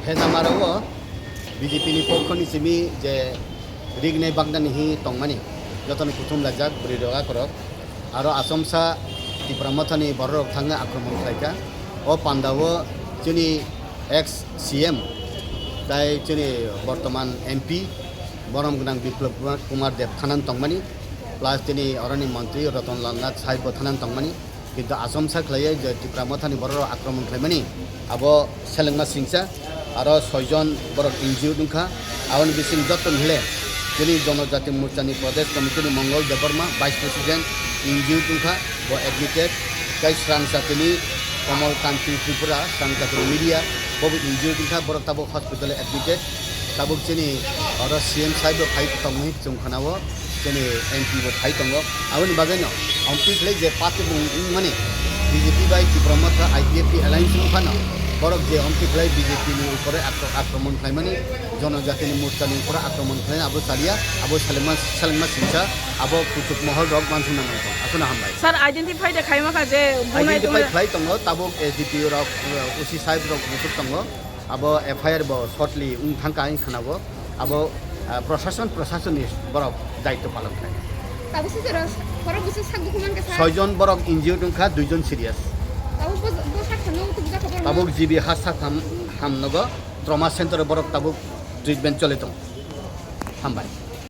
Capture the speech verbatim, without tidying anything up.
Phenamarao B J P ni pokho ni simi je rignai bagna ni hi tongmani, jotono kuthum laijak bwrwi rok akorok. Aro Achomsa Tipra Mothani bororok thangwi akromon khlaikha. O pandao chini ex C M tai chini bortoman M P borom gwnang Biplab Kumar Deb thanan tongmani, plus tini oroni montri Ratan Lal Nath saibo thanan tongmani. Kintu Achomsa khlaiwi je Tipra Mothani bororok akromon khlaimani, abo selengma singcha, aro soijon borok injured wngkha. Aboni bising joto ni hile chini Jonojati Morchani Pradesh Committee ni Mongol Debbarma, Vice President, injured wngkha, bo admitted. Tai srang chatini Komol Kanti Tripura, srang chatini media, bobo injured wngkha, borok tabuk hospital admitted. Tabuk chini oro C M saibo phai tongwi chwng khwnao. Chini M P bo phai tongo. Aboni bagwino omtwi khlai je party bo wngmani B J P bai Tipra Motha I P F T alliance wng phano borok je omtwi khlai B J P ni upore akro-, akromon khlaimani, Jonojatini Morchani upore akromon khlaina abo chaliya, abo selengma, selengma singcha, abo kuchuk mohol rok mansukna nangkho. Aswkno hambai. Sir, identify de khaima kha je bunai identify tongmani khlai tongo, tabuk S D P O rok, uh, O C sahib rok muchuk tongo. Abo F I R bo shortly wng thangkha, ang khwnao. Abo, ah, prosason, prosasonni borok daityo palon khlai. Tabuk se jora borok bwswk sak dukhu mankha, sir? Soijon borok injured wngkha, duijon serious. Tabuk bo, bo sak hamno tubujak kha borok? Tabuk G B ha sak ham, hamnogo, trauma center o borok tabuk treatment choli tongo. Hambai.